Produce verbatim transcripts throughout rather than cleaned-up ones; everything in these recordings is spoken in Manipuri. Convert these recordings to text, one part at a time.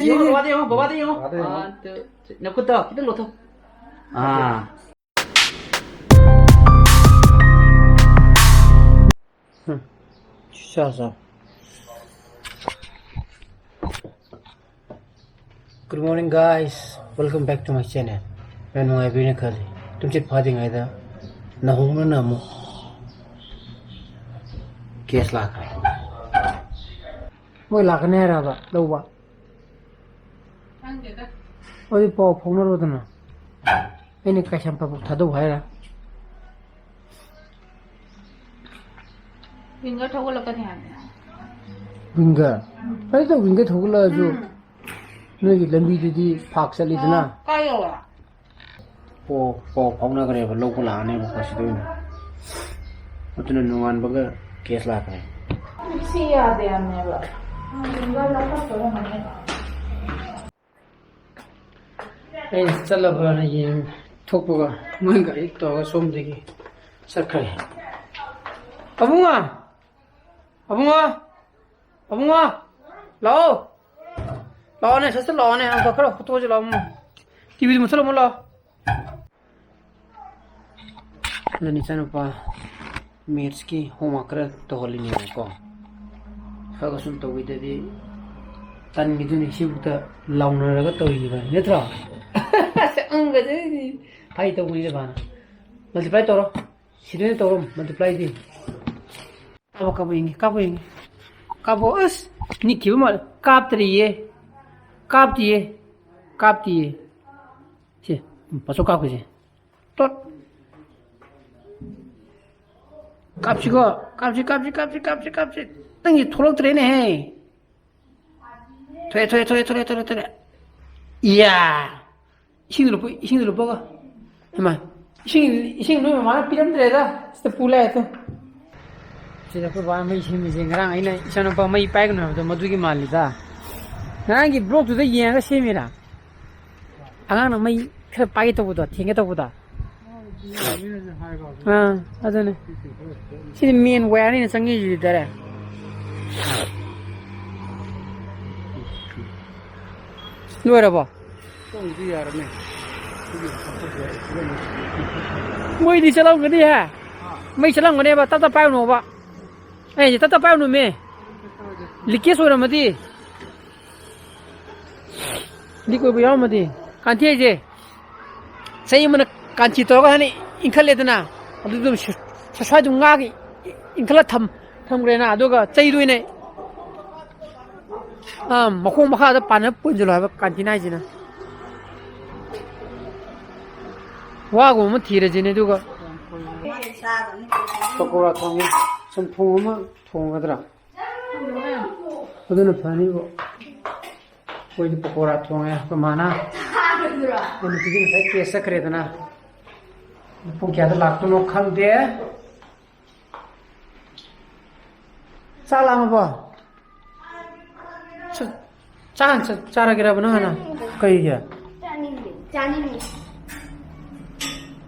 ꯌꯦꯡꯉꯣ, ꯕꯕꯥꯗ ꯌꯦꯡꯉꯣ, ꯕꯕꯥꯗ ꯌꯦꯡꯉꯣ꯫ ꯕꯕꯥꯗ ꯌꯦꯡꯉꯣ꯫ One, two, three. ꯅꯈꯨꯠꯇꯣ ꯈꯤꯇꯪ ꯂꯧꯊꯣꯛ꯫ ꯑꯥ꯫ ꯍꯨꯝ꯫ ꯁꯥ, ꯁꯥ꯫ Good morning, guys. Welcome back to my channel. ꯌꯥꯝ ꯅꯨꯡꯉꯥꯏꯕꯤꯔꯦꯅ ꯈꯜꯂꯤ꯫ ꯇꯨꯝꯁꯤꯠ ꯐꯥꯗ꯭ꯔꯤꯉꯩꯗ ꯅꯧꯍꯧꯅꯅ ꯑꯃꯨꯛ ꯀꯦꯁ ꯂꯥꯛꯈ꯭ꯔꯦ꯫ ꯃꯣꯏ ꯂꯥꯛꯀꯅꯤ ꯍꯥꯏꯔꯕ ꯂꯧꯕ? ꯈꯪꯗꯦꯗ꯫ ꯑꯗꯨꯗꯤ ꯄꯥꯎ ꯐꯥꯎꯅꯔꯣꯗꯅ꯫ ꯑꯩꯅ ꯀꯩꯁꯥꯝꯄꯥꯠꯐꯥꯎ ꯊꯥꯗꯧ ꯍꯥꯏꯔ? ꯋꯤꯡꯒꯔ ꯊꯧꯒꯠꯂꯛꯀꯅꯤ ꯍꯥꯏꯕꯅꯦ꯫ ꯋꯤꯡꯒꯔ? ꯐꯔꯦ, ꯋꯤꯡꯒꯔ ꯊꯧꯒꯠꯂꯛꯑꯁꯨ ꯎꯝ꯫ ꯅꯣꯏꯒꯤ ꯂꯝꯕꯤꯗꯨꯗꯤ ꯐꯥꯛ ꯆꯠꯂꯤꯗꯅ꯫ ꯑꯣ, ꯀꯥꯏ ꯌꯧꯔꯦ? ꯄꯥꯎ, ꯄꯥꯎ ꯐꯥꯎꯅꯈ꯭ꯔꯦꯕ, ꯂꯧꯕ ꯂꯥꯛꯑꯅꯦꯕꯀꯣ ꯁꯤꯗ ꯑꯣꯏꯅ꯫ ꯑꯗꯨꯅ ꯅꯣꯡꯉꯥꯟꯕꯒ ꯀꯦꯁ ꯂꯥꯛꯈ꯭ꯔꯦ꯫ ꯁꯤ ꯌꯥꯗꯦ ꯍꯥꯏꯕꯅꯦꯕ꯫ ꯋꯤꯡꯒꯔ ꯂꯧꯈꯠꯄ ꯑꯣꯏꯔꯝꯒꯅꯤ꯫ ꯑꯩꯅ ꯆꯠꯂꯕ꯭ꯔꯅ ꯌꯦꯡ ꯊꯣꯛꯄꯒ ꯃꯣꯏ ꯒꯥꯔꯤ ꯇꯧꯔꯒ ꯁꯣꯝꯗꯒꯤ ꯆꯠꯈ꯭ꯔꯦ꯫ ꯑꯕꯨꯡꯉꯣ! ꯑꯕꯨꯡꯉꯣ! ꯑꯕꯨꯡꯉꯣ! ꯂꯥꯛꯑꯣ! ꯂꯥꯛꯑꯣꯅꯦ, ꯁꯠ ꯁꯠ ꯂꯥꯛꯑꯣꯅꯦ, ꯑꯪꯀ ꯈꯔ ꯍꯨꯠꯇꯣꯛꯑꯁꯤ ꯂꯥꯛꯑꯣ꯫ ꯇꯤꯚꯤꯗꯨ ꯃꯨꯠꯊꯠꯂꯝꯃꯣ ꯂꯥꯛꯑꯣ꯫ ꯑꯗꯨꯅ ꯏꯆꯥꯅꯨꯄꯥ ꯃꯦꯠꯁꯀꯤ ꯍꯣꯝꯋꯥꯔꯛ ꯈꯔ ꯇꯧꯍꯜꯂꯤꯅꯦꯕꯀꯣ꯫ ꯈꯔ ꯈꯔ ꯁꯨꯝ ꯇꯧꯕꯤꯗꯗꯤ ꯇꯟꯈꯤꯗꯣꯏꯅꯤ, ꯁꯤꯕꯨꯛꯇ ꯂꯥꯎꯅꯔꯒ ꯇꯧꯔꯤꯕꯅꯤ ꯅꯠꯇ꯭ꯔꯣ? ꯑꯪꯒꯁꯦ ꯐꯥꯒꯤ ꯇꯧꯕꯅꯤꯗ ꯚꯥꯅ꯫ ꯃꯜꯇꯤꯄ꯭ꯂꯥꯏ ꯇꯧꯔꯣ꯫ ꯁꯤꯗ ꯑꯣꯏꯅ ꯇꯧꯔꯣ, ꯃꯜꯇꯤꯄ꯭ꯂꯥꯏꯗꯤ꯫ ꯀꯥꯞꯄꯣ, ꯀꯥꯞꯄꯣ ꯌꯦꯡꯒꯦ, ꯀꯥꯞꯄꯣ ꯌꯦꯡꯒꯦ꯫ ꯀꯥꯞꯄꯣ, ꯑꯁ! ꯅꯤꯛꯈꯤꯕ ꯃꯥꯜꯂꯦ꯫ ꯀꯥꯞꯇ꯭ꯔꯤꯌꯦ꯫ ꯀꯥꯞꯇꯤꯌꯦ꯫ ꯀꯥꯞꯇꯤꯌꯦ꯫ ꯁꯦ, ꯄꯥꯁꯣ ꯀꯥꯞꯈꯤꯁꯦ꯫ ꯇꯣꯠ꯫ ꯀꯥꯞꯁꯤꯀꯣ꯫ ꯀꯥꯞꯁꯤ, ꯀꯥꯞꯁꯤ, ꯀꯥꯞꯁꯤ, ꯀꯥꯞꯁꯤ, ꯀꯥꯞꯁꯤ꯫ ꯅꯪꯒꯤ ꯊꯣꯛꯂꯛꯇ꯭ꯔꯦꯅꯦꯍꯦ꯫ ꯊꯣꯛꯑꯦ, ꯊꯣꯛꯑꯦ, ꯊꯣꯛꯑꯦ, ꯊꯣꯛꯑꯦ, ꯊꯣꯛꯑꯦ, ꯊꯣꯛꯑꯦ꯫ ꯏꯌꯥ! ꯏꯁꯤꯡꯗ ꯂꯨꯞꯄꯨ, ꯏꯁꯤꯡꯗ ꯂꯨꯞꯄꯒ꯫ ꯍꯩꯃꯥ, ꯏꯁꯤꯡ, ꯏꯁꯤꯡ ꯅꯣꯏ ꯃꯃꯥꯅ ꯄꯤꯔꯝꯗ꯭ꯔꯦꯗ꯫ ꯁꯤꯗ ꯄꯨ ꯂꯥꯛꯑꯦ ꯇꯨ꯫ ꯁꯤꯗ ꯑꯩꯈꯣꯏ ꯕꯥꯅ ꯃꯩ ꯁꯦꯝꯃꯤꯁꯦ, ꯉꯔꯥꯡ ꯑꯩꯅ ꯏꯆꯥꯅꯨꯄꯥ ꯃꯩ ꯄꯥꯏꯒꯅꯨ ꯍꯥꯏꯕꯗꯣ ꯃꯗꯨꯒꯤ ꯃꯥꯜꯂꯤꯗ꯫ ꯉꯔꯥꯡꯒꯤ vlogꯇꯨꯗ ꯌꯦꯡꯉꯒ ꯁꯦꯝꯃꯤꯔꯥ? ꯑꯉꯥꯡꯅ ꯃꯩ ꯈꯔ ꯄꯥꯏꯒꯦ ꯇꯧꯕꯗꯣ, ꯊꯦꯡꯒꯦ ꯇꯧꯕꯗꯣ꯫ ꯑꯥ, ꯑꯗꯨꯅꯦ꯫ ꯁꯤꯗꯤ main wireꯅꯤꯅ ꯆꯪꯉꯤꯁꯤꯗꯤ direct꯫ ꯂꯣꯏꯔꯕꯣ? ꯇꯣꯡꯗꯤ ꯌꯥꯔꯅꯤ꯫ ꯃꯣꯏꯗꯤ ꯆꯠꯂꯝꯒꯅꯤ ꯍꯦ꯫ ꯃꯩ ꯆꯠꯂꯝꯒꯅꯦꯕ, ꯇꯞ ꯇꯞ ꯄꯥꯏꯔꯨꯅꯣꯕ꯫ ꯑꯩ ꯇꯞ ꯇꯞ ꯄꯥꯏꯔꯨꯅꯨꯃꯦ꯫ ꯂꯤꯀꯦꯖ ꯑꯣꯏꯔꯝꯃꯗꯤ꯫ ꯂꯤꯛ ꯑꯣꯏꯕ ꯌꯥꯎꯔꯝꯃꯗꯤ꯫ ꯀꯥꯟꯊꯤ ꯍꯥꯏꯁꯦ꯫ ꯆꯍꯤ ꯑꯃꯅ ꯀꯥꯟꯊꯤ ꯇꯧꯔꯒ ꯍꯥꯟꯅ ꯏꯟꯈꯠꯂꯦꯗꯅ꯫ ꯑꯗꯨ ꯑꯗꯨꯝ ꯁ-, ꯁ-, ꯁ꯭ꯋꯥꯏꯗ ꯉꯥꯒꯤ ꯏꯟꯈꯠꯂ ꯊꯝ-, ꯊꯝꯈ꯭ꯔꯦꯅ꯫ ꯑꯗꯨꯒ ꯆꯩꯗꯨ ꯑꯣꯏꯅ ꯑꯥ, ꯃꯈꯣꯡ ꯃꯈꯥꯗ ꯄꯥꯟꯅ ꯄꯨꯟꯁꯤꯜꯂꯣ ꯍꯥꯏꯕ ꯀꯥꯟꯇꯤꯅ ꯍꯥꯏꯁꯤꯅ꯫ ꯋꯥꯒꯨꯝꯕ ꯑꯃ ꯊꯤꯔꯁꯤꯅꯦ, ꯑꯗꯨꯒ ꯄꯀꯧꯔꯥ ꯊꯣꯡꯉꯦ, ꯆꯝꯊꯣꯡ ꯑꯃ ꯊꯣꯡꯒꯗ꯭ꯔꯥ? ꯑꯗꯨꯅ ꯐꯅꯤꯕꯣ꯫ ꯑꯩꯈꯣꯏꯗꯤ ꯄꯀꯧꯔꯥ ꯊꯣꯡꯉꯦ, ꯑꯩꯈꯣꯏ ꯃꯥꯅ꯫ ꯑꯩꯈꯣꯏ ꯅꯨꯄꯤꯗꯤ ꯉꯁꯥꯏ ꯀꯦꯁ ꯆꯠꯈ꯭ꯔꯦꯗꯅ꯫ ꯄꯨꯡ ꯀꯌꯥꯗ ꯂꯥꯛꯇꯣꯏꯅꯣ ꯈꯪꯗꯦ꯫ ꯆꯥꯛ ꯂꯥꯝꯃꯕꯣ? ꯆꯥ-, ꯆꯥꯛ ꯍꯥꯟꯅ ꯆꯥ-, ꯆꯥꯔꯒꯦꯔꯕ ꯅꯪ ꯍꯥꯟꯅ? ꯀꯩꯒꯤ? ꯆꯥꯅꯤꯡꯗꯦ, ꯆꯥꯅꯤꯡꯗꯦ꯫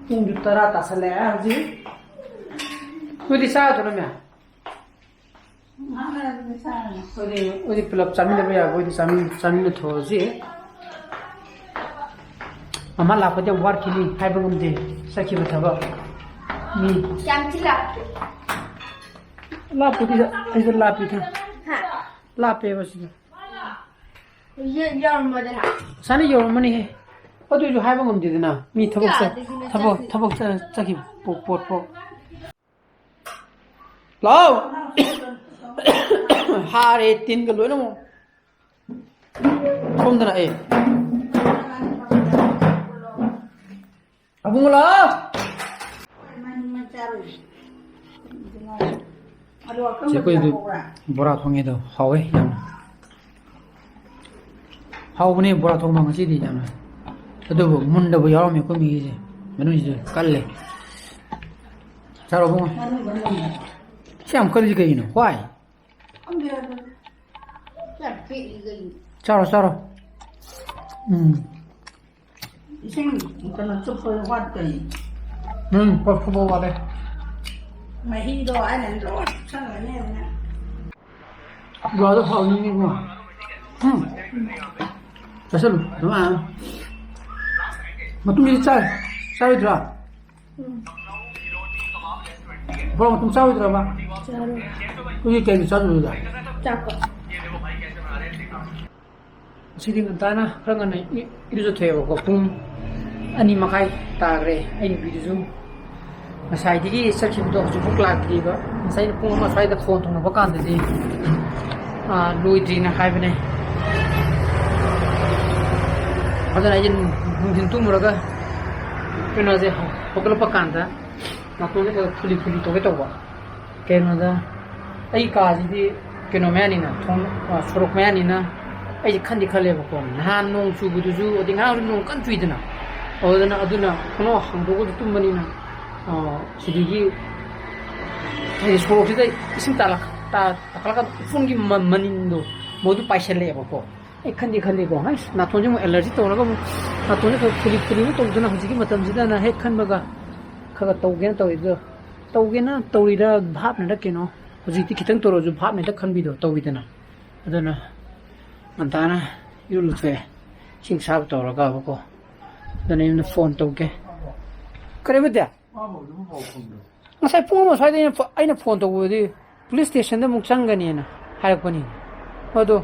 ꯄꯨꯡꯁꯨ ꯇꯔꯥ ꯇꯥꯁꯜꯂꯛꯑꯦ ꯍꯧꯖꯤꯛ꯫ ꯅꯣꯏꯗꯤ ꯆꯥꯔꯗ꯭ꯔꯣ, ꯅꯃꯌꯥ? ꯉꯥꯏꯍꯥꯛ ꯂꯩꯔꯒ ꯆꯥꯔꯅꯤ꯫ ꯑꯩꯈꯣꯏꯗꯤ, ꯑꯩꯈꯣꯏꯗꯤ ꯄꯨꯂꯞ ꯆꯥꯃꯤꯟꯅꯕ ꯌꯥꯕ ꯑꯣꯏꯗꯤ ꯆꯥꯃꯤꯟ-, ꯆꯥꯃꯤꯟꯅꯊꯣꯛꯑꯁꯤ꯫ ꯃꯃꯥ ꯂꯥꯛꯄꯗꯤ ꯌꯥꯝ ꯋꯥꯠꯈꯤꯅꯤ, ꯍꯥꯏꯕ ꯉꯝꯗꯦ, ꯆꯠꯈꯤꯕ ꯊꯕꯛ꯫ ꯃꯤ ꯌꯥꯝ ꯊꯤ ꯂꯥꯞꯄꯦ꯫ ꯂꯥꯞꯄꯨꯗꯤ ꯑꯩꯁꯨ ꯂꯥꯞꯄꯤꯗ꯫ ꯍꯥ? ꯂꯥꯞꯄꯦꯕ ꯁꯤꯗ꯫ ꯌꯦ-, ꯌꯧꯔꯝꯃꯗꯅ꯫ ꯉꯁꯥꯏꯅ ꯌꯧꯔꯝꯃꯅꯤꯍꯦ꯫ ꯑꯗꯨꯏꯁꯨ ꯍꯥꯏꯕ ꯉꯝꯗꯦꯗꯅ꯫ ꯃꯤ ꯊꯕꯛ ꯆꯠ-, ꯀꯌꯥꯗꯒꯤꯅꯣ ꯊꯕꯛ, ꯆꯠꯈꯤ-, ꯊꯕꯛ ꯆꯠ-, ꯆꯠꯈꯤꯕ ꯄꯣ-, ꯄꯣꯠꯄꯣ꯫ ꯂꯥꯎ! ꯍꯥꯔꯦ, ꯇꯤꯟꯒ ꯂꯣꯏꯅꯃꯛ꯫ ꯁꯣꯝꯗꯅ ꯑꯦ꯫ ꯑꯕꯨꯡꯉꯣ ꯂꯥꯎ! ꯆꯦ, ꯑꯩꯈꯣꯏꯗꯤ ꯕꯣꯔꯥ ꯊꯣꯡꯉꯦ ꯑꯗꯣ ꯍꯥꯎꯋꯦ ꯌꯥꯝꯅ꯫ ꯍꯥꯎꯕꯅꯦ ꯕꯣꯔꯥ ꯊꯣꯡꯕ ꯉꯁꯤꯗꯤ ꯌꯥꯝꯅ꯫ ꯑꯗꯨꯕꯨ ꯃꯨꯟꯗꯕ ꯌꯥꯎꯔꯝꯃꯦ ꯑꯩꯈꯣꯏ ꯃꯤꯒꯤꯁꯦ꯫ ꯃꯅꯨꯡꯁꯤꯗ ꯀꯜꯂꯦ꯫ ꯆꯥꯔꯣ ꯏꯕꯨꯡꯉꯣ꯫ ꯁꯤ ꯌꯥꯝ ꯀꯜꯂꯤꯁꯤ ꯀꯩꯒꯤꯅꯣ? Why? ꯈꯪꯗꯦ ꯑꯗꯨ꯫ ꯌꯥꯝ ꯄꯤꯛꯏ ꯀꯩꯅꯣ꯫ ꯆꯥꯔꯣ, ꯆꯥꯔꯣ꯫ ꯎꯝ꯫ ꯏꯁꯤꯡ ꯀꯩꯅꯣ ꯆꯨꯞꯄ ꯋꯥꯠꯄꯩ꯫ ꯎꯝ, ꯄ-, ꯐꯨꯠꯕꯣꯜ ꯋꯥꯠꯂꯦ꯫ ꯃꯍꯤꯗꯣ ꯑꯩꯅ ꯂꯣꯏ ꯆꯨꯞꯁꯟꯒꯅꯤ ꯑꯗꯨꯅ꯫ ꯕꯣꯔꯥꯗꯣ ꯍꯥꯎꯅꯤꯅꯦ ꯏꯕꯨꯡꯉꯣ꯫ ꯎꯝ꯫ ꯆꯥꯁꯜꯂꯨ, ꯅꯃꯥ꯫ ꯃꯇꯨꯝꯁꯤꯗꯤ ꯆꯥ-, ꯆꯥꯔꯣꯏꯗ꯭ꯔꯥ? ꯎꯝ꯫ ꯕꯣꯔꯥ ꯃꯇꯨꯝ ꯆꯥꯔꯣꯏꯗ꯭ꯔꯕ? ꯆꯥꯔꯣꯏ꯫ ꯑꯩꯈꯣꯏꯒꯤ ꯀꯩꯅꯣ ꯆꯥꯗꯣꯏꯗ? ꯆꯥꯛꯀ꯫ ꯉꯁꯤꯗꯤ ꯉꯟꯇꯥꯅ ꯈꯔ ꯉꯟꯅ ꯏ-, ꯏꯔꯨꯖꯊꯣꯛꯑꯦꯕꯀꯣ꯫ ꯄꯨꯡ ꯑꯅꯤ ꯃꯈꯥꯏ ꯇꯥꯈ꯭ꯔꯦ꯫ ꯑꯩ ꯅꯨꯄꯤꯗꯨꯁꯨ ꯉꯁꯥꯏꯗꯒꯤ ꯆꯠꯈꯤꯕꯗꯣ ꯍꯧꯖꯤꯛꯐꯥꯎ ꯂꯥꯛꯇ꯭ꯔꯤꯕ꯫ ꯉꯁꯥꯏ ꯑꯩꯅ ꯄꯨꯡ ꯑꯃ ꯁ꯭ꯋꯥꯏꯗ ꯐꯣꯟ ꯇꯧꯅꯕ ꯀꯥꯟꯗꯗꯤ, ꯑꯥ, ꯂꯣꯏꯗ꯭ꯔꯤꯅ ꯍꯥꯏꯕꯅꯦ꯫ ꯑꯗꯨꯅ ꯑꯩꯁꯦ ꯅꯨꯡꯊꯤꯟ ꯇꯨꯝꯃꯨꯔꯒ ꯀꯩꯅꯣꯁꯦ ꯍꯧꯒꯠꯂꯛꯄ ꯀꯥꯟꯗ ꯅꯥꯇꯣꯟꯁꯦ ꯈꯔ ꯐꯨꯂꯤ ꯐꯨꯂꯤ ꯇꯧꯒꯦ ꯇꯧꯕ꯫ ꯀꯩꯅꯣꯗ, ꯑꯩ ꯀꯥꯁꯤꯗꯤ ꯀꯩꯅꯣ ꯃꯌꯥꯅꯤꯅ, ꯊꯣꯡ, ꯑ, ꯁꯣꯔꯣꯛ ꯃꯌꯥꯅꯤꯅ ꯑꯩꯁꯦ ꯈꯟꯗꯤ ꯈꯜꯂꯦꯕꯀꯣ꯫ ꯅꯍꯥꯟ ꯅꯣꯡ ꯆꯨꯕꯗꯨꯁꯨ, ꯑꯗꯩ ꯉꯔꯥꯡꯁꯨ ꯅꯣꯡ ꯀꯟꯅ ꯆꯨꯏꯗꯅ, ꯑꯗꯨꯗꯨꯅ, ꯑꯗꯨꯅ ꯊꯣꯡꯅꯥꯎ ꯍꯥꯡꯗꯣꯛꯑꯒꯁꯨ ꯇꯨꯝꯕꯅꯤꯅ, ꯑ, ꯁꯤꯗꯒꯤ ꯍꯥꯏꯗꯤ ꯁꯣꯔꯣꯛꯁꯤꯗ ꯏꯁꯤꯡ ꯇꯥꯂꯛ-, ꯇꯥ-, ꯇꯥꯈꯠꯂꯀꯥꯟꯗ ꯎꯐꯨꯟꯒꯤ ꯃ-, ꯃꯅꯤꯟꯗꯣ ꯃꯣꯏꯗꯨ ꯄꯥꯏꯁꯜꯂꯛꯑꯦꯕꯀꯣ꯫ ꯑꯩ ꯈꯟꯗꯤ ꯈꯜꯂꯤꯀꯣ, ꯑꯁ, ꯅꯥꯇꯣꯟꯁꯦ ꯑꯃꯨꯛ ꯑꯦꯂꯔꯖꯤ ꯇꯧꯔꯒ ꯑꯃꯨꯛ ꯅꯥꯇꯣꯟꯁꯦ ꯈꯔ ꯐꯨꯂꯤ ꯐꯨꯂꯤ ꯑꯃꯨꯛ ꯇꯧꯗꯅ ꯍꯧꯖꯤꯛꯀꯤ ꯃꯇꯝꯁꯤꯗꯅ ꯍꯦꯛ ꯈꯟꯕꯒ ꯈꯔ ꯈꯔ ꯇꯧꯒꯦꯅ ꯇꯧꯔꯤꯗꯣ, ꯇꯧꯒꯦꯅ ꯇꯧꯔꯤꯔ ꯚꯥꯞꯅꯔ ꯀꯩꯅꯣ, ꯍꯧꯖꯤꯛꯇꯤ ꯈꯤꯇꯪ ꯇꯧꯔꯁꯨ ꯚꯥꯞꯅ ꯍꯦꯛꯇ ꯈꯟꯕꯤꯗꯣ ꯇꯧꯋꯤꯗꯅ꯫ ꯑꯗꯨꯅ ꯉꯟꯇꯥꯅ ꯏꯔꯨ ꯂꯨꯊꯣꯛꯑꯦ, ꯏꯁꯤꯡ ꯑꯁꯥꯕ ꯇꯧꯔꯒꯕꯀꯣ꯫ ꯑꯗꯨꯅ ꯌꯨꯝꯗ ꯐꯣꯟ ꯇꯧꯒꯦ꯫ ꯀꯔꯤꯕꯗꯤ? ꯃꯥ ꯃꯧꯗꯨꯕꯨ ꯄꯥꯎ ꯐꯪꯗ꯭ꯔꯣ? ꯉꯁꯥꯏ ꯄꯨꯡ ꯑꯃ ꯁ꯭ꯋꯥꯏꯗ ꯑꯩꯅ ꯐꯣ-, ꯑꯩꯅ ꯐꯣꯟ ꯇꯧꯕꯗꯤ ꯄꯨꯂꯤꯁ ꯁ꯭ꯇꯦꯁꯟꯗ ꯑꯃꯨꯛ ꯆꯪꯒꯅꯤꯅ ꯍꯥꯏꯔꯛꯄꯅꯤ꯫ ꯑꯗꯣ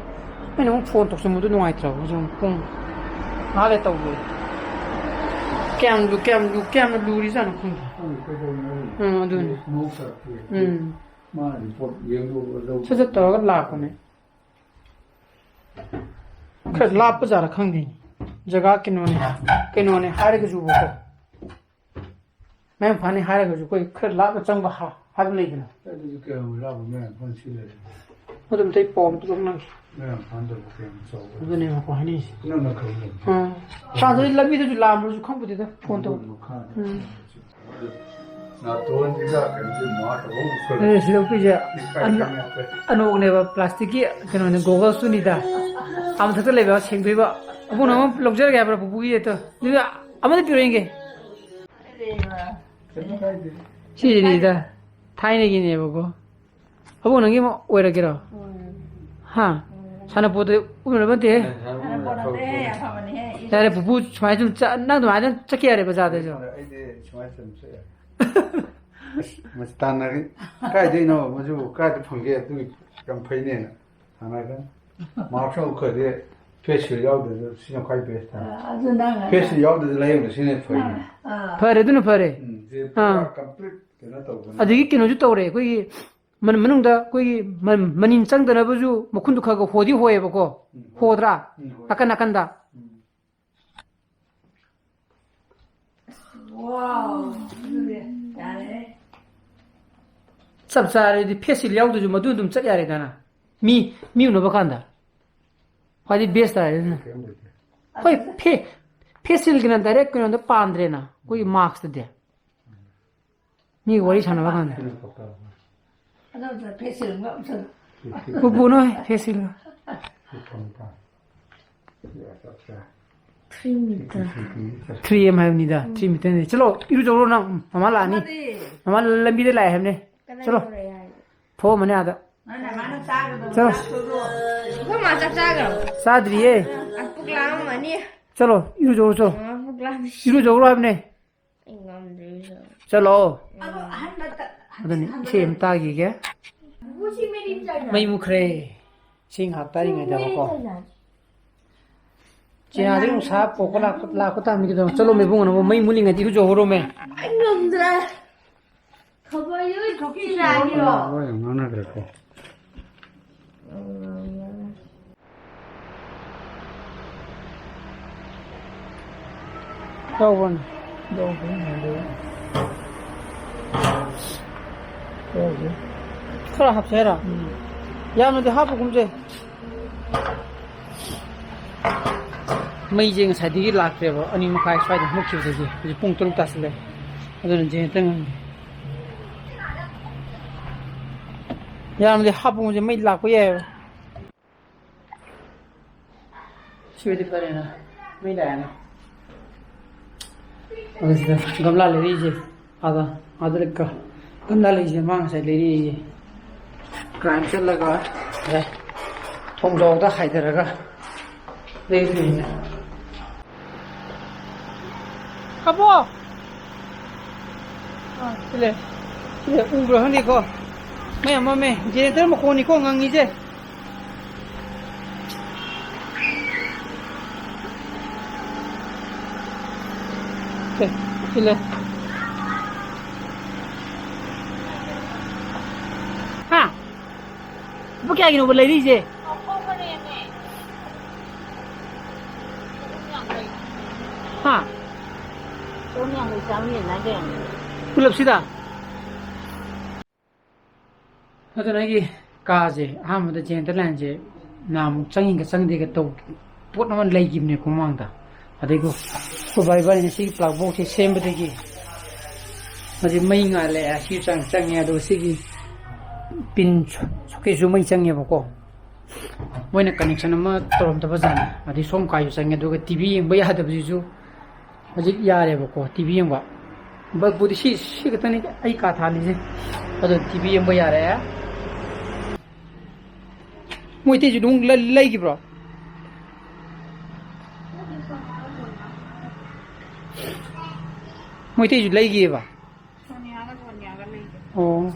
ꯑꯩꯅ ꯑꯃꯨꯛ ꯐꯣꯟ ꯇꯧꯁꯟꯕꯗꯨ ꯅꯨꯡꯉꯥꯏꯇ꯭ꯔꯕ꯫ ꯍꯧꯖꯤꯛ ꯑꯃꯨꯛ ꯄꯨꯡ ꯉꯥꯏꯍꯥꯛ ꯂꯩꯔ ꯇꯧꯒꯦ꯫ ꯀꯌꯥꯝ ꯂꯨ-, ꯀꯌꯥꯝ ꯂꯨ-, ꯀꯌꯥꯝꯅ ꯂꯨꯔꯤꯖꯥꯠꯅꯣ ꯈꯪꯗꯦ꯫ ꯈꯪꯗꯦ ꯀꯩꯗꯧꯔꯤꯅꯣ ꯈꯪꯗꯦ꯫ ꯎꯝ, ꯑꯗꯨꯅꯤ꯫ ꯃꯧ ꯁꯥꯔꯛꯇꯦ꯫ ꯎꯝ꯫ ꯃꯥꯅ ꯔꯤꯄꯣꯔꯠ ꯌꯦꯡꯂꯨꯕꯗ ꯁꯠ ꯁꯠ ꯇꯧꯔꯒ ꯂꯥꯛꯄꯅꯦ꯫ ꯈꯔ ꯂꯥꯞꯄ ꯖꯥꯠꯂ ꯈꯪꯗꯦ꯫ ꯖꯒꯥ ꯀꯩꯅꯣꯅꯦ, ꯀꯩꯅꯣꯅꯦ ꯍꯥꯏꯔꯒꯁꯨꯕꯀꯣ꯫ ꯃꯌꯥꯡ ꯏꯝꯐꯥꯜꯅꯤ ꯍꯥꯏꯔꯒꯁꯨ ꯑꯩꯈꯣꯏ ꯈꯔ ꯂꯥꯞꯅ ꯆꯪꯕ ꯍꯥ-, ꯍꯥꯏꯕ ꯂꯩꯗꯅ꯫ ꯑꯗꯨꯗꯤ ꯀꯌꯥꯝ ꯂꯥꯞꯄ ꯃꯌꯥꯡ ꯏꯝꯐꯥꯜ ꯁꯤ ꯂꯩꯔꯦ? ꯑꯗꯨꯝ ꯑꯇꯩ ꯄꯥꯎ ꯑꯝꯇ ꯂꯧꯅꯒꯦ꯫ ꯃꯌꯥꯡ ꯏꯝꯐꯥꯜꯗꯕꯨ ꯀꯌꯥꯝ ꯆꯥꯎꯕ? ꯑꯗꯨꯅꯦꯕꯀꯣ ꯍꯥꯏꯅꯤꯡꯉꯤꯁꯦ꯫ ꯅꯪꯅ ꯈꯪꯕ꯫ ꯑꯥ꯫ ꯁꯥꯗꯣꯏ ꯂꯝꯕꯤꯗꯁꯨ ꯂꯥꯝꯕ꯭ꯔꯁꯨ ꯈꯪꯄꯣꯠꯇꯦꯗ ꯐꯣꯟ ꯇꯧ-, ꯃꯈꯥꯗ꯫ ꯎꯝ꯫ ꯅꯥꯇꯣꯟꯁꯤꯗ ꯀꯩꯅꯣꯁꯦ ꯃꯥꯔꯛ ꯑꯍꯨꯝ ꯎꯞꯁꯜꯂꯦ꯫ ꯑꯗꯨꯅꯦ ꯁꯤꯗ ꯎꯞꯄꯤꯁꯦ꯫ ꯏꯀꯥꯏ ꯑꯅ-, ꯈꯪꯉꯦ ꯑꯩꯈꯣꯏ꯫ ꯑꯅꯣꯛꯅꯦꯕ, ꯄ꯭ꯂꯥꯁꯇꯤꯛꯀꯤ ꯀꯩꯅꯣꯅꯦ, ꯒꯣꯒꯜꯁꯇꯨꯅꯤꯗ꯫ ꯑꯥ ꯃꯊꯛꯇ ꯂꯩꯕ ꯁꯦꯡꯗꯣꯏꯕ꯫ ꯑꯕꯨꯡꯅ ꯑꯃ ꯂꯧꯖꯔꯒꯦ ꯍꯥꯏꯕ꯭ꯔꯥ ꯄꯨꯄꯨꯒꯤ ꯑꯗꯣ? ꯑꯗꯨꯗꯤ ꯑꯃꯗ ꯄꯤꯔꯛꯑꯣ ꯌꯦꯡꯒꯦ꯫ ꯀꯩꯅꯣ ꯀꯥꯏꯗꯦ꯫ ꯁꯤꯁꯤꯅꯤꯗ꯫ ꯊꯥꯏꯅꯒꯤꯅꯦꯕꯀꯣ꯫ ꯑꯕꯣꯛ, ꯅꯪꯒꯤ ꯑꯃ ꯑꯣꯏꯔꯒꯦꯔꯣ? ꯎꯝ꯫ ꯍꯥ? ꯎꯝ꯫ ꯁꯥꯟꯅꯄꯣꯠꯇ ꯎꯅꯕ ꯅꯠꯇꯦꯍꯦ꯫ ꯁꯥꯟꯅꯄꯣꯠ ꯑꯦ, ꯑꯐꯕꯅꯤꯍꯦ꯫ ꯌꯥꯔꯦ, ꯄꯨꯄꯨ, ꯁꯨꯃꯥꯏꯅ ꯁꯨꯝ ꯆꯠ-, ꯅꯪ ꯑꯗꯨꯃꯥꯏꯅ ꯆꯠꯀꯦ ꯌꯥꯔꯦ ꯕꯖꯥꯔꯗꯁꯨ꯫ ꯑꯩꯗꯤ ꯁꯨꯃꯥꯏꯅ ꯁꯨꯝ ꯆꯠ ꯌꯥꯔꯦ꯫ ꯑꯁ, ꯃꯁꯤ ꯇꯥꯟꯅꯔꯤ꯫ ꯀꯥꯏꯗꯩꯅꯣ ꯃꯗꯨꯕꯨ? ꯀꯥꯏꯗ ꯐꯪꯒꯦ? ꯑꯗꯨꯒꯤ ꯌꯥꯝ ꯐꯩꯅꯦꯅ ꯁꯥꯟꯅꯔꯒ꯫ ꯃꯥꯛꯁ ꯑꯃ ꯎꯞꯈ꯭ꯔꯗꯤ face shield ꯌꯥꯎꯗ꯭ꯔꯁꯨ ꯁꯤꯅ ꯈ꯭ꯋꯥꯏ best ꯇꯥꯔꯦ꯫ ꯑ, ꯑꯗꯨ ꯅꯪ face shield ꯌꯥꯎꯗ꯭ꯔꯁꯨ ꯂꯥꯏꯌꯦꯡꯕ ꯁꯤꯅ ꯐꯩꯅꯦ꯫ ꯑ, ꯑ꯫ ꯐꯔꯦ, ꯑꯗꯨꯅ ꯐꯔꯦ꯫ ꯎꯝ, ꯁꯤ ꯑꯥ꯫ ꯄꯨꯔꯥ complete ꯀꯩꯅꯣ ꯇꯧꯗꯅ꯫ ꯑꯗꯒꯤ ꯀꯩꯅꯣꯁꯨ ꯇꯧꯔꯦ, ꯑꯩꯈꯣꯏꯒꯤ ꯃꯅꯨꯡꯗ ꯑꯩꯈꯣꯏꯒꯤ ꯃ-, ꯃꯅꯤꯟ ꯆꯪꯗꯅꯕꯁꯨ ꯃꯈꯨꯟꯗꯣ ꯈꯔ ꯈꯔ ꯍꯣꯗꯤ ꯍꯣꯏꯌꯦꯕꯀꯣ꯫ ꯎꯝ, ꯍꯣꯏ꯫ ꯍꯣꯗ꯭ꯔꯥ? ꯎꯝ, ꯍꯣꯏ꯫ ꯅꯥꯀꯟ ꯅꯥꯀꯟꯗ꯫ ꯎꯝ꯫ ꯋꯥꯎ, ꯑꯗꯨꯗꯤ ꯌꯥꯔꯦ꯫ ꯆꯞ ꯆꯥꯔꯦ, ꯑꯗꯨꯗꯤ face shield ꯌꯥꯎꯗ꯭ꯔꯁꯨ ꯃꯗꯨ ꯑꯗꯨꯝ ꯆꯠ ꯌꯥꯔꯦꯗꯅ꯫ ꯃꯤ, ꯃꯤ ꯎꯅꯕ ꯀꯥꯟꯗ꯫ ꯈ꯭ꯋꯥꯏꯗꯒꯤ best ꯇꯥꯔꯦ ꯑꯗꯨꯅ꯫ ꯀꯩꯝ ꯂꯩꯇꯦ꯫ ꯍꯣꯏ, face shield ꯀꯤꯅ direct ꯀꯩꯅꯣꯗ ꯄꯥꯟꯗ꯭ꯔꯦꯅ, ꯑꯩꯈꯣꯏꯒꯤ mask ꯇꯗꯤ꯫ ꯃꯤ ꯋꯥꯔꯤ ꯁꯥꯟꯅꯕ ꯀꯥꯟꯗ꯫ ꯑꯗꯣ ꯑꯝꯇ face shield ꯑꯝꯇ ꯎꯞꯁꯜꯂꯨ꯫ ꯎꯞꯄꯨꯅꯣ, face shield꯫ Three meter꯫ Three M ꯍꯥꯏꯕꯅꯤꯗ, three meter ꯅꯤ꯫ ꯆꯠꯂꯣ, ꯏꯔꯨꯖꯧꯔꯣ ꯅꯪ, ꯃꯃꯥ ꯂꯥꯛꯑꯅꯤ꯫ ꯑꯃꯗꯤ ꯃꯃꯥ ꯂꯝꯕꯤꯗ ꯂꯥꯛꯑꯦ ꯍꯥꯏꯕꯅꯦ꯫ ꯀꯗꯥꯏ ꯆꯠꯂꯣ꯫ ꯌꯧꯔꯛꯑꯦ ꯍꯥꯏ? ꯊꯣꯛꯑꯝꯃꯅꯤ ꯑꯥꯗ꯫ ꯅꯪ ꯅꯃꯥꯅ ꯆꯥꯒꯗꯕ ꯆꯠꯂꯣ꯫ ꯆꯥꯛꯇꯨꯕꯨ꯫ ꯑꯩꯈꯣꯏ ꯃꯥ ꯆꯥꯛ ꯆꯥꯈ꯭ꯔꯕꯣ? ꯆꯥꯗ꯭ꯔꯤꯌꯦ꯫ ꯑ, ꯄꯨꯛ ꯂꯥꯝꯃꯝꯃꯅꯤ꯫ ꯆꯠꯂꯣ, ꯏꯔꯨꯖꯧꯔꯣ, ꯆꯠꯂꯣ꯫ ꯑ, ꯄꯨꯛ ꯂꯥꯝꯃꯦ꯫ ꯏꯔꯨꯖꯧꯔꯣ ꯍꯥꯏꯕꯅꯦ꯫ ꯑꯩ ꯉꯝꯗ꯭ꯔꯦ ꯏꯔꯨꯖꯕ꯫ ꯆꯠꯂꯣ꯫ ꯑꯗꯣ ꯑꯍꯟꯕ ꯇ-, ꯑꯗꯨꯅꯤ, ꯍꯟꯖꯤꯟ ꯏꯁꯩ ꯑꯃ ꯇꯥꯈꯤꯒꯦ꯫ ꯍꯟꯖꯤꯟ꯫ ꯃꯩ ꯃꯨꯠꯈ꯭ꯔꯦ꯫ ꯏꯁꯩ ꯉꯥꯏꯍꯥꯛ ꯇꯥꯔꯤꯉꯩꯗꯀꯣ꯫ ꯆꯤꯅꯥꯗꯤ ꯅꯨꯡꯁꯥ ꯄꯣꯛꯄ ꯂꯥꯛꯄ, ꯂꯥꯛꯄ ꯇꯥꯃꯤꯒꯤꯗꯣ꯫ ꯆꯠꯂꯣꯃꯦ ꯏꯕꯨꯡꯉꯣ, ꯅꯪꯕꯨ ꯃꯩ ꯃꯨꯠꯂꯤꯉꯩꯗ ꯏꯔꯨꯖꯍꯧꯔꯣꯃꯦ꯫ ꯑꯩ ꯉꯝꯗ꯭ꯔꯦ꯫ ꯈꯕꯔ ꯌꯣꯠꯂꯤ ꯊꯣꯛꯈꯤꯗ꯭ꯔꯥ ꯍꯥꯏꯌꯣ꯫ ꯂꯣꯏ ꯉꯥꯡꯅꯈ꯭ꯔꯦꯀꯣ꯫ ꯇꯧꯕꯅꯤ꯫ ꯇꯧꯕꯅꯤ, ꯑꯗꯨ꯫ ꯇꯧꯕꯅꯤ꯫ ꯈꯔ ꯍꯥꯞꯁꯦ ꯍꯥꯏꯔꯣ? ꯎꯝ꯫ ꯌꯥꯝꯅꯗꯤ ꯍꯥꯞꯄꯒꯨꯝꯁꯦ꯫ ꯃꯩꯁꯦ ꯉꯁꯥꯏꯗꯒꯤ ꯂꯥꯛꯇ꯭ꯔꯦꯕ, ꯑꯅꯤ ꯃꯈꯥꯏ ꯁ꯭ꯋꯥꯏꯗ ꯃꯨꯠꯈꯤꯕꯗꯒꯤ꯫ ꯍꯧꯖꯤꯛ ꯄꯨꯡ ꯇꯔꯨꯛ ꯇꯥꯁꯤꯜꯂꯦ꯫ ꯑꯗꯨꯅ ꯖꯦꯅꯦꯔꯦꯇꯔ ꯉꯪꯗꯦ꯫ ꯌꯥꯝꯅꯗꯤ ꯍꯥꯞꯄꯒꯨꯝꯁꯦ, ꯃꯩ ꯂꯥꯛꯄ ꯌꯥꯏꯑꯕ꯫ ꯁꯤꯕꯨꯗꯤ ꯐꯔꯦꯅ, ꯃꯩ ꯂꯥꯛꯑꯦꯅ꯫ ꯑꯗꯨ ꯁꯤꯗ ꯒꯝꯂꯥ ꯂꯩꯔꯛꯏꯁꯦ, ꯑꯥꯗ, ꯑꯥꯗ ꯂꯩꯀ-, ꯒꯝꯂꯥ ꯂꯩꯔꯤꯁꯦ ꯃꯥ ꯉꯁꯥꯏ ꯂꯩꯔꯛꯏꯁꯦ꯫ ꯀ꯭ꯔꯥꯏꯝ ꯆꯠꯂꯒ, ꯑꯦ, ꯊꯣꯡꯖꯥꯎꯗ ꯍꯥꯏꯊꯔꯒ, ꯂꯩ, ꯂꯩ, ꯂꯩ꯫ ꯀꯕꯣ! ꯑꯥ, ꯁꯤ ꯂꯩ꯫ ꯁꯤ ꯂꯩ, ꯎꯕ꯭ꯔꯥ ꯈꯪꯗꯦꯀꯣ? ꯃꯌꯥꯝ ꯃꯝꯃꯦ꯫ ꯖꯦꯅꯦꯔꯦꯇꯔ ꯃꯈꯣꯟꯅꯤꯀꯣ ꯉꯪꯉꯤꯁꯦ꯫ ꯁꯦ, ꯁꯤ ꯂꯩ꯫ ꯍꯥ? ꯂꯨꯄꯥ ꯀꯌꯥꯒꯤꯅꯣꯕ ꯂꯩꯔꯤꯁꯦ? ꯍꯥ? ꯄꯨꯂꯞꯁꯤꯗ? ꯑꯗꯨꯅ ꯑꯩꯒꯤ ꯀꯥꯁꯦ ꯑꯍꯥꯟꯕꯗ ꯖꯦꯅꯦꯔꯦꯇꯔ ꯂꯥꯏꯟꯁꯦ ꯅꯍꯥꯟꯃꯨꯛ ꯆꯪꯉꯤꯒ ꯆꯪꯗꯦꯒ ꯇꯧ, ꯄꯣꯠ ꯑꯃ ꯂꯩꯈꯤꯕꯅꯦꯀꯣ ꯃꯃꯥꯡꯗ꯫ ꯑꯗꯩꯀꯣ, ꯑꯩꯈꯣꯏ ꯕꯥ ꯏꯕꯥꯅꯤꯅ ꯁꯤꯒꯤ ꯄ꯭ꯂꯛ ꯕꯣꯛꯁꯁꯦ ꯁꯦꯝꯕꯗꯒꯤ ꯃꯁꯤ ꯃꯩ ꯉꯥꯜꯂꯦ, ꯁꯤ ꯆꯪ-, ꯆꯪꯉꯦ, ꯑꯗꯨꯒ ꯁꯤꯒꯤ ꯄꯤꯟ ꯁꯣ-, ꯁꯣꯀꯦꯠꯁꯨ ꯃꯩ ꯆꯪꯉꯦꯕꯀꯣ꯫ ꯃꯣꯏꯅ ꯀꯅꯦꯛꯁꯟ ꯑꯃ ꯇꯧꯔꯝꯗꯕ ꯖꯥꯠꯅꯤ꯫ ꯑꯗꯩ ꯁꯣꯝ ꯀꯥꯏꯁꯨ ꯆꯪꯉꯦ, ꯑꯗꯨꯒ ꯇꯤ ꯚꯤ ꯌꯦꯡꯕ ꯌꯥꯗꯕꯁꯤꯁꯨ ꯍꯧꯖꯤꯛ ꯌꯥꯔꯦꯕꯀꯣ, ꯇꯤ ꯚꯤ ꯌꯦꯡꯕ꯫ ꯕꯜꯕꯄꯨꯗꯤ ꯁꯤ, ꯁꯤ ꯈꯛꯇꯅꯤ ꯑꯩ ꯀꯥ ꯊꯥꯜꯂꯤꯁꯦ꯫ ꯑꯗꯣ ꯇꯤ ꯚꯤ ꯌꯦꯡꯕ ꯌꯥꯔꯦ꯫ ꯃꯣꯏꯇꯩꯁꯨ ꯑꯗꯨꯝ ꯂꯩ-, ꯂꯩꯈꯤꯕ꯭ꯔꯣ? ꯃꯣꯏꯇꯩꯁꯨ ꯂꯩꯈꯤꯑꯕ? ꯁꯣꯅꯤꯌꯥꯒ ꯁꯣꯅꯤꯌꯥꯒ ꯂꯩꯒꯦ꯫ ꯑꯣ꯫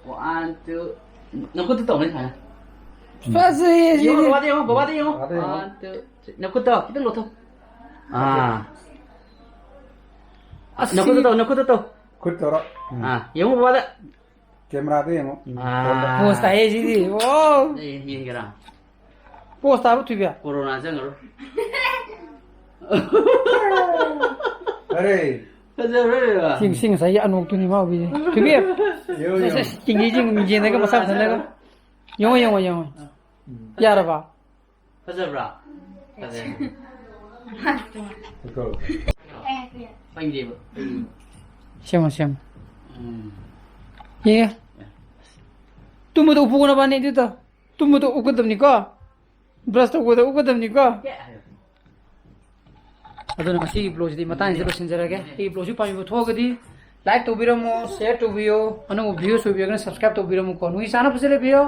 One, two. ꯅꯈꯨꯠꯇ ꯇꯧꯅꯦ ꯁꯨꯃꯥꯏꯅ꯫ ꯐꯖꯩꯌꯦ ꯌꯦꯡꯉꯣ, ꯁꯤꯗꯤ꯫ ꯕꯕꯥꯗ ꯌꯦꯡꯉꯣ, ꯕꯕꯥꯗ ꯌꯦꯡꯉꯣ꯫ ꯕꯕꯥꯗ ꯌꯦꯡꯉꯣ꯫ One, two, three. ꯅꯈꯨꯠꯇꯣ ꯈꯤꯇꯪ ꯂꯧꯊꯣꯛ꯫ ꯑꯥ꯫ ꯑꯁ, ꯅꯈꯨꯠꯇ ꯁꯤ ꯇꯧ, ꯅꯈꯨꯠꯇ ꯇꯧ꯫ ꯈꯨꯠ ꯇꯧꯔꯣ꯫ ꯎꯝ꯫ ꯑꯥ, ꯌꯦꯡꯉꯣ ꯕꯕꯥꯗ꯫ ꯀꯦꯃꯦꯔꯥꯗ ꯌꯦꯡꯉꯣ꯫ ꯎꯝ, ꯑꯥ꯫ ꯐꯣꯟꯗ꯫ ꯄꯣꯁ ꯇꯥꯏꯌꯦ ꯁꯤꯗꯤ꯫ ꯋꯥꯎ꯫ ꯑꯩ ꯌꯦꯡꯒꯦꯔꯥ? ꯄꯣꯁ ꯇꯥꯕ ꯊꯨꯕꯤꯌꯥ꯫ ꯀꯣꯔꯣꯅꯥ ꯆꯪꯉꯔꯣꯏ꯫ ꯑꯔꯦ꯫ ꯐꯖꯔꯣꯏꯕ꯫ ꯁꯤ, ꯁꯤ ꯉꯁꯥꯏꯒꯤ ꯑꯅꯣꯛꯇꯨꯅꯤ ꯃꯥ ꯎꯕꯤꯁꯦ꯫ ꯊꯨꯕꯤ꯫ ꯌꯦꯡꯉꯣ, ꯁꯦ, ꯁꯦ, ꯌꯦꯡꯉꯣ꯫ ꯆꯤꯡꯒꯤ ꯆꯤꯡ ꯃꯤꯡꯖꯦꯜꯗꯒ ꯃꯁꯥ ꯐꯖꯅꯒ꯫ ꯌꯦꯡꯉꯣ, ꯌꯦꯡꯉꯣ, ꯌꯦꯡꯉꯣ꯫ ꯎꯝ꯫ ꯌꯥꯔꯕ? ꯐꯖꯕ꯭ꯔꯥ? ꯐꯖꯩ꯫ ꯄꯪꯗꯦꯕ꯫ ꯁꯦꯝꯃꯣ, ꯁꯦꯝꯃꯣ꯫ ꯎꯝ꯫ ꯌꯦꯡꯉꯦ꯫ ꯇꯨꯝꯕꯗ ꯎꯄꯨ ꯅꯕꯥꯅꯤ ꯑꯗꯨ ꯇꯧ꯫ ꯇꯨꯝꯕꯗ ꯎꯞꯀꯗꯕꯅꯤꯀꯣ꯫ ꯕ꯭ꯔꯁ ꯇꯧꯕꯗ ꯎꯞꯀꯗꯕꯅꯤꯀꯣ꯫ ꯑꯗꯨꯅ ꯉꯁꯤꯒꯤ ꯕ꯭ꯂꯣꯒꯁꯤꯗꯤ ꯃꯇꯥꯡꯁꯤꯗ ꯂꯣꯏꯁꯤꯟꯖꯔꯒꯦ꯫ ꯑꯩꯒꯤ ꯕ꯭ꯂꯣꯒꯁꯤ ꯄꯥꯝꯕꯤꯕ ꯊꯣꯛꯑꯒꯗꯤ ꯂꯥꯏꯛ ꯇꯧꯕꯤꯔꯝꯃꯣ, ꯁꯤꯌꯔ ꯇꯧꯕꯤꯌꯣ, ꯑꯅꯧꯕ ꯚ꯭ꯌꯨꯁ ꯑꯣꯏꯕꯤꯔꯒꯅ ꯁꯕꯁꯀ꯭ꯔꯥꯏꯕ ꯇꯧꯕꯤꯔꯝꯃꯨꯀꯣ꯫ ꯅꯣꯏꯒꯤ ꯆꯥꯅ ꯐꯖꯅ ꯂꯩꯕꯤꯌꯣ꯫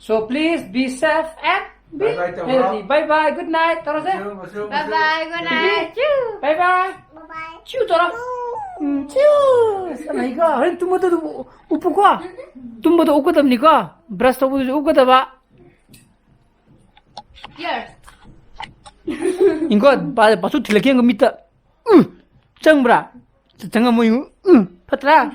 So please be safe and be Bye bye, ꯇꯧꯔꯣ꯫ Healthy. Bye bye, good night. ꯇꯧꯔꯁꯦ꯫ ꯃꯆꯨ, ꯃꯆꯨ, Bye bye, good night. Bye bye. Chew ꯇꯧꯔꯣ꯫ ꯎꯝ, chew. ꯑꯁ, ꯌꯥꯝ ꯍꯩꯀꯣ꯫ ꯍꯣꯔꯦꯟ ꯇꯨꯝꯕꯗ ꯑꯗꯨꯝ ꯎꯞꯄꯨꯀꯣ꯫ ꯇꯨꯝꯕꯗ ꯎꯞꯀꯗꯕꯅꯤꯀꯣ꯫ Brush ꯇꯧꯕꯗꯁꯨ ꯎꯞꯀꯗꯕ꯫ Here. ꯏꯪꯀꯣ, ꯕꯥ-, ꯕꯥꯁꯨ ꯊꯤꯜꯂꯛꯀꯦ ꯌꯦꯡꯉꯣ ꯃꯤꯠꯇ꯫ ꯎꯝ, ꯆꯪꯕ꯭ꯔꯥ? ꯆꯪꯉꯝꯃꯣꯏ ꯌꯦꯡꯉꯨ꯫ ꯎꯝ, ꯐꯠꯇ꯭ꯔꯥ?